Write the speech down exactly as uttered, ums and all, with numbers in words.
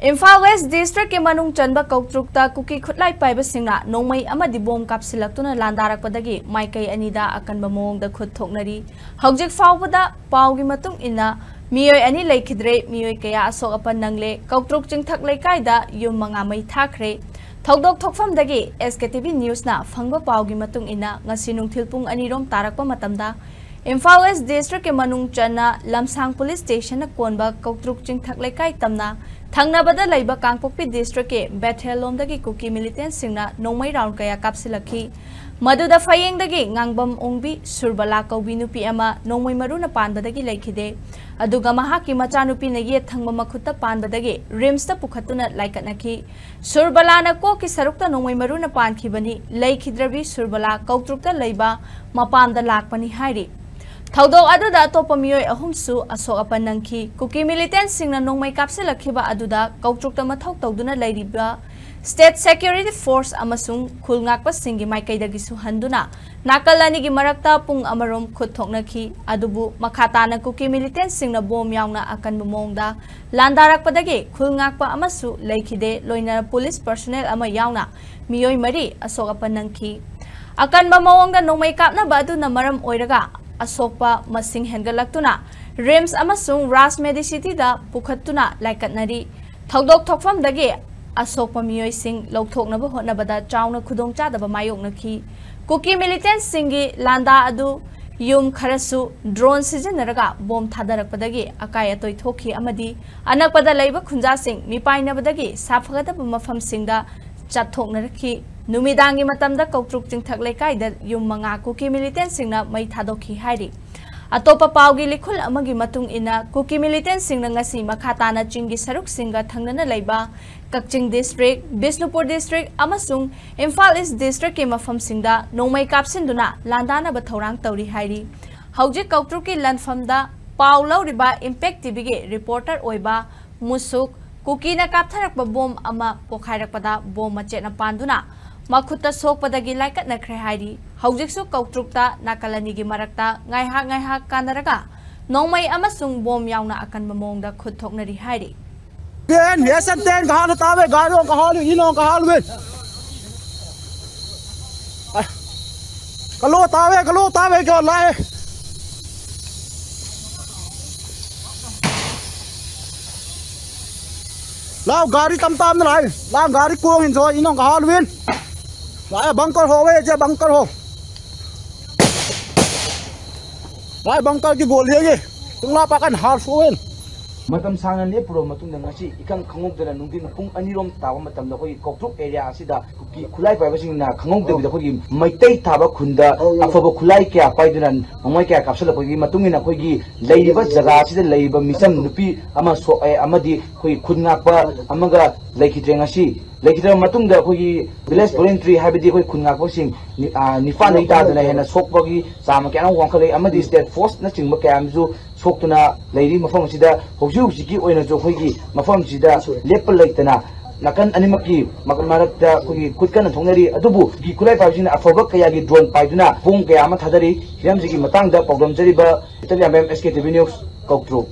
Imphal west ꯗꯤꯁꯇ꯭ꯔꯤꯛꯀꯤ ꯃꯅꯨꯡ ꯆꯟꯕ ꯀꯧꯇ꯭ꯔꯨꯛꯇ ꯀꯨꯀꯤ ꯈꯨꯠꯂꯥꯏ ꯄꯥꯏꯕꯁꯤꯡꯅ ꯅꯣꯡꯃꯩ ꯑꯃꯗꯤ ꯕꯣꯝ ꯀꯥꯞꯁꯤꯜꯂꯛꯇꯨꯅ ꯂꯥꯟꯗꯥꯔꯛꯄꯗꯒꯤ ꯃꯥꯏꯀꯩ ꯑꯅꯤꯗ ꯑꯀꯟꯕ ꯃꯑꯣꯡꯗ ꯈꯨꯠ ꯊꯣꯛꯅꯔꯤ꯫ ꯍꯧꯖꯤꯛ ꯐꯥꯎꯕꯗ ꯄꯥꯎꯒꯤ ꯃꯇꯨꯡ ꯏꯟꯅ ꯃꯤꯑꯣꯏ ꯑꯅꯤ ꯂꯩꯈꯤꯗ꯭ꯔꯦ, ꯃꯤꯑꯣꯏ ꯀꯌꯥ ꯑꯁꯣꯛ ꯑꯄꯟ ꯅꯪꯂꯦ꯫ ꯀꯧꯇ꯭ꯔꯨꯛ ꯆꯤꯡꯊꯛ ꯂꯩꯀꯥꯏꯗ ꯌꯨꯝ ꯃꯉꯥ ꯃꯩ ꯊꯥꯈ꯭ꯔꯦ꯫ ꯊꯧꯗꯣꯛ ꯊꯣꯛꯐꯝꯗꯒꯤ S K T V Newsꯅ ꯐꯪꯕ ꯄꯥꯎꯒꯤ ꯃꯇꯨꯡ ꯏꯟꯅ, ꯉꯁꯤ ꯅꯨꯡꯊꯤꯜ ꯄꯨꯡ ꯑꯅꯤ ꯔꯣꯝ ꯇꯥꯔꯛꯄ ꯃꯇꯝꯗ ꯏꯝꯐꯥꯜ ꯋꯦꯁ ꯗꯤꯁꯇ꯭ꯔꯤꯛꯀꯤ ꯃꯅꯨꯡ ꯆꯟꯅ ꯂꯝꯁꯥꯡ ꯄꯨꯂꯤꯁ ꯁ꯭ꯇꯦꯁꯟꯅ ꯀꯣꯟꯕ ꯀꯧꯇ꯭ꯔꯨꯛ ꯆꯤꯡꯊꯛ ꯂꯩꯀꯥꯏ ꯇꯝꯅ ꯊꯪꯅꯕꯗ ꯂꯩꯕ ꯀꯥꯡꯄꯣꯛꯄꯤ ꯗꯤꯁꯇ꯭ꯔꯤꯛꯀꯤ ꯕꯦꯊꯦꯜ ꯂꯣꯝꯗꯒꯤ ꯀꯨꯀꯤ ꯃꯤꯂꯤꯇꯦꯟꯁꯤꯡꯅ ꯅꯣꯡꯃꯩ ꯔꯥꯎꯟ ꯀꯌꯥ ꯀꯥꯞꯁꯤꯜꯂꯛꯈꯤ꯫ ꯃꯗꯨꯗ ꯐꯌꯦꯡꯗꯒꯤ ꯉꯥꯡꯕꯝ ꯑꯣꯡꯕꯤ ꯁꯨꯔꯕꯂꯥ ꯀꯧꯕꯤ ꯅꯨꯄꯤ ꯑꯃ ꯅꯣꯡꯃꯩ ꯃꯔꯨꯅ ꯄꯥꯟꯕꯗꯒꯤ ꯂꯩꯈꯤꯗꯦ꯫ ꯑꯗꯨꯒ ꯃꯍꯥꯛꯀꯤ ꯃꯆꯥꯅꯨꯄꯤꯅ ꯌꯦꯠ ꯊꯪꯕ ꯃꯈꯨꯠꯇ ꯄꯥꯟꯕꯗꯒꯤ ꯔꯤꯝꯁꯇ ꯄꯨꯈꯠꯇꯨꯅ ꯂꯥꯏꯀꯠꯅꯈꯤ꯫ ꯁꯨꯔꯕꯂꯥꯅ ꯀꯣꯛꯀꯤ ꯁꯔꯨꯛꯇ ꯅꯣꯡꯃꯩ ꯃꯔꯨꯅ ꯄꯥꯟꯈꯤꯕꯅꯤ, ꯂꯩꯈꯤꯗ꯭ꯔꯕꯤ ꯁꯨꯔꯕꯂꯥ ꯀꯧꯇ꯭ꯔꯨꯛꯇ ꯂꯩꯕ ꯃꯄꯥꯝꯗ ꯂꯥꯛꯄꯅꯤ ꯍꯥꯏꯔꯤ꯫ ꯊꯧꯗꯣꯛ ꯑꯗꯨꯗ ꯑꯇꯣꯞꯄ ꯃꯤꯑꯣꯏ ꯑꯍꯨꯝꯁꯨ ꯑꯁꯣꯛ ꯑꯄꯟ ꯅꯪꯈꯤ꯫ ꯀꯨꯀꯤ ꯃꯤꯂꯤꯇꯦꯟꯁꯤꯡꯅ ꯅꯣꯡꯃꯩ ꯀꯥꯞꯁꯤꯜꯂꯛꯈꯤꯕ ꯑꯗꯨꯗ ꯀꯧꯇ꯭ꯔꯨꯛꯇ ꯃꯊꯧ ꯇꯧꯗꯨꯅ ꯂꯩꯔꯤꯕ ꯁ꯭ꯇꯦꯠ ꯁꯦꯀ꯭ꯌꯨꯔꯤꯇꯤ ꯐꯣꯔꯁ ꯑꯃꯁꯨꯡ ꯈꯨꯜ ꯉꯥꯛꯄꯁꯤꯡꯒꯤ ꯃꯥꯏꯀꯩꯗꯒꯤꯁꯨ ꯍꯟꯗꯨꯅ ꯅꯥꯀꯜ ꯑꯅꯤꯒꯤ ꯃꯔꯛꯇ ꯄꯨꯡ ꯑꯃꯔꯣꯝ ꯈꯨꯠ ꯊꯣꯛꯅꯈꯤ꯫ ꯑꯗꯨꯕꯨ ꯃꯈꯥ ꯇꯥꯅ ꯀꯨꯀꯤ ꯃꯤꯂꯤꯇꯦꯟꯁꯤꯡꯅ ꯕꯣꯝ ꯌꯥꯎꯅ ꯑꯀꯟꯕ ꯃꯑꯣꯡꯗ ꯂꯥꯟꯗꯥꯔꯛꯄꯗꯒꯤ ꯈꯨꯜ ꯉꯥꯛꯄ ꯑꯃꯁꯨ ꯂꯩꯈꯤꯗꯦ, ꯂꯣꯏꯅꯅ ꯄꯨꯂꯤꯁ ꯄꯔꯁꯣꯅꯦꯜ ꯑꯃ ꯌꯥꯎꯅ ꯃꯤꯑꯣꯏ ꯃꯔꯤ ꯑꯁꯣꯛ ꯑꯄꯟ ꯅꯪꯈꯤ꯫ ꯑꯀꯟꯕ ꯃꯑꯣꯡꯗ ꯅꯣꯡꯃꯩ ꯀꯥꯞꯅꯕ ꯑꯗꯨꯅ ꯃꯔꯝ ꯑꯣꯏꯔꯒ ꯑꯁꯣꯛꯄ ꯃꯁꯤꯡ ꯍꯦꯟꯒꯠꯂꯛꯇꯨꯅ ꯔꯤꯝꯁ ꯑꯃꯁꯨꯡ ꯔꯥꯖ ꯃꯦꯗꯤꯁꯤꯇꯤꯗ ꯄꯨꯈꯠꯇꯨꯅ ꯂꯥꯏꯀꯠꯅꯔꯤ꯫ ꯊꯧꯗꯣꯛ ꯊꯣꯛꯐꯝꯗꯒꯤ ꯑꯁꯣꯛꯄ ꯃꯤꯑꯣꯏꯁꯤꯡ ꯂꯧꯊꯣꯛꯅꯕ ꯍꯣꯠꯅꯕꯗ ꯆꯥꯎꯅ ꯈꯨꯗꯣꯡꯆꯥꯗꯕ ꯃꯥꯌꯣꯛꯅꯈꯤ꯫ ꯀꯨꯀꯤ ꯃꯤꯂꯤꯇꯦꯟꯁꯤꯡꯒꯤ ꯂꯥꯟꯗꯥ ꯑꯗꯨ ꯌꯨꯝ ꯈꯔꯁꯨ ꯗ꯭ꯔꯣꯟ ꯁꯤꯖꯤꯟꯅꯔꯒ ꯕꯣꯝ ꯊꯥꯗꯔꯛꯄꯗꯒꯤ ꯑꯀꯥꯏ ꯑꯇꯣꯏ ꯊꯣꯛꯈꯤ ꯑꯃꯗꯤ ꯑꯅꯛꯄꯗ ꯂꯩꯕ ꯈꯨꯟꯖꯥꯁꯤꯡ ꯃꯤꯄꯥꯏꯅꯕꯗꯒꯤ ꯁꯥꯐꯒꯗꯕ ꯃꯐꯝꯁꯤꯡꯗ ꯆꯠꯊꯣꯛꯅꯔꯛꯈꯤ꯫ ꯅꯨꯃꯤꯗꯥꯡꯒꯤ ꯃꯇꯝꯗ ꯀꯧꯇ꯭ꯔꯨꯛ ꯆꯤꯡꯊꯛ ꯂꯩꯀꯥꯏꯗ ꯌꯨꯝ ꯃꯉꯥ ꯀꯨꯀꯤ ꯃꯤꯂꯤꯇꯦꯟꯁꯤꯡꯅ ꯃꯩ ꯊꯥꯗꯣꯛꯈꯤ ꯍꯥꯏꯔꯤ꯫ ꯑꯇꯣꯞꯄ ꯄꯥꯎꯒꯤ ꯂꯤꯈꯨꯜ ꯑꯃꯒꯤ ꯃꯇꯨꯡ ꯏꯟꯅ, ꯀꯨꯀꯤ ꯃꯤꯂꯤꯇꯦꯟꯁꯤꯡꯅ ꯉꯁꯤ ꯃꯈꯥ ꯇꯥꯅ ꯆꯤꯡꯒꯤ ꯁꯔꯨꯛꯁꯤꯡꯒ ꯊꯪꯅꯅ ꯂꯩꯕ ꯀꯛꯆꯤꯡ ꯗꯤꯁꯇ꯭ꯔꯤꯛ, ꯕꯤꯁꯅꯨꯄꯨꯔ ꯗꯤꯁꯇ꯭ꯔꯤꯛ ꯑꯃꯁꯨꯡ ꯏꯝꯐꯥꯜ ꯏꯁ ꯗꯤꯁꯇ꯭ꯔꯤꯛꯀꯤ ꯃꯐꯝꯁꯤꯡꯗ ꯅꯣꯡꯃꯩ ꯀꯥꯞꯁꯤꯟꯗꯨꯅ ꯂꯥꯟꯗꯥꯅꯕ ꯊꯧꯔꯥꯡ ꯇꯧꯔꯤ ꯍꯥꯏꯔꯤ꯫ ꯍꯧꯖꯤꯛ ꯀꯧꯇ꯭ꯔꯨꯛꯀꯤ ꯂꯥꯟꯐꯝꯗ ꯄꯥꯎ ꯂꯧꯔꯤꯕ ꯏꯝꯄꯦꯛ ꯇꯤꯚꯤꯒꯤ ꯔꯤꯄꯣꯔꯇꯔ ꯑꯣꯏꯕ ꯃꯨꯁꯨꯛ ꯀꯨꯀꯤꯅ ꯀꯥꯞꯊꯔꯛꯄ ꯕꯣꯝ ꯑꯃ ꯄꯣꯈꯥꯏꯔꯛꯄꯗ ꯕꯣꯝ ꯃꯆꯦꯠꯅ ꯄꯥꯟꯗꯨꯅ ꯃꯈꯨꯠꯇ ꯁꯣꯛꯄꯗꯒꯤ ꯂꯥꯏꯀꯠꯅꯈ꯭ꯔꯦ ꯍꯥꯏꯔꯤ꯫ ꯍꯧꯖꯤꯛꯁꯨ ꯀꯧꯇ꯭ꯔꯨꯛꯇ ꯅꯥꯀꯜ ꯑꯅꯤꯒꯤ ꯃꯔꯛꯇ ꯉꯥꯏꯍꯥꯛ ꯉꯥꯏꯍꯥꯛ ꯀꯥꯟꯅꯔꯒ ꯅꯣꯡꯃꯩ ꯑꯃꯁꯨꯡ ꯕꯣꯝ ꯌꯥꯎꯅ ꯑꯀꯟꯕ ꯃꯑꯣꯡꯗ ꯈꯨꯠ ꯊꯣꯛꯅꯔꯤ ꯍꯥꯏꯔꯤ꯫ Ten, yes and ten, kahalo tawe, garo, kahalo, ino, kahalo, win. Kalo tawe, kalo tawe, kalo lai. Lao gari tam tam na lai. Lao gari kuang in jo, ino, kahalo, win. Lai bunker ho, we, je bunker ho. Lai bunker ki gol ye. Tung la pa kan hal fuin. Matam sangna ne puro matung dang asi. Ikang khangok dana nungdin pung anirom tawa matam da koi Koktruk area asida. Kuki khulai pai basing na khangok da bida koi maitai taba khunda. Afobo khulai kya pai dana mamai kya kapsala koi matung ina koi laiba jaga asida laiba misam nupi ama so, eh, amadi koi khun ngakpa amaga lai ki dreng asi. ꯂꯩꯈꯤꯗ꯭ꯔꯕ ꯃꯇꯨꯡꯗ ꯑꯩꯈꯣꯏꯒꯤ village voluntary ꯍꯥꯏꯕꯗꯤ ꯑꯩꯈꯣꯏ ꯈꯨꯟ ꯉꯥꯛꯄꯁꯤꯡ ꯅꯤ-, ꯑ, ꯅꯤꯄꯥꯟꯗꯒꯤ ꯇꯥꯗꯅ ꯍꯦꯟꯅ ꯁꯣꯛꯄꯒꯤ ꯆꯥꯃ ꯀꯌꯥ ꯑꯃ ꯋꯥꯡꯈꯠꯂꯛꯏ ꯑꯃꯗꯤ ꯁ꯭ꯇꯦꯠ ꯐꯣꯔꯁꯅꯆꯤꯡꯕ ꯀꯌꯥ ꯑꯃꯁꯨ ꯁꯣꯛꯇꯨꯅ ꯂꯩꯔꯤ꯫ ꯃꯐꯝ ꯑꯁꯤꯗ ꯍꯧꯖꯤꯛ ꯍꯧꯖꯤꯛꯀꯤ ꯑꯣꯏꯅꯁꯨ ꯑꯩꯈꯣꯏꯒꯤ ꯃꯐꯝ ꯑꯁꯤꯗ ꯂꯦꯞꯄ ꯂꯩꯇꯅ ꯅꯥꯀꯟ ꯑꯅꯤꯃꯛꯀꯤ ꯃ-, ꯃꯔꯛꯇ ꯑꯩꯈꯣꯏꯒꯤ ꯈꯨꯠ ꯀꯟꯅ ꯊꯣꯛꯅꯔꯤ꯫ ꯑꯗꯨꯕꯨ ꯈꯨꯠꯂꯥꯏ ꯄꯥꯏꯕꯁꯤꯡꯅ ꯑꯐꯕ ꯀꯌꯥꯒꯤ ꯗ꯭ꯔꯣꯟ ꯄꯥꯏꯗꯨꯅ ꯕꯣꯝ ꯀꯌꯥ ꯑꯃ ꯊꯥꯗꯔꯤ꯫ ꯍꯤꯔꯝꯁꯤꯒꯤ ꯃꯇꯥꯡꯗ ꯄꯥꯎꯗꯝꯖꯔꯤꯕ ꯏꯇꯂꯤꯌꯥꯟ ꯑꯦꯝ ꯑꯦꯁ ꯀꯦ ꯇꯤ ꯚꯤ ꯅ꯭ꯌꯨꯁ, ꯀꯧꯇ꯭ꯔꯨꯛ꯫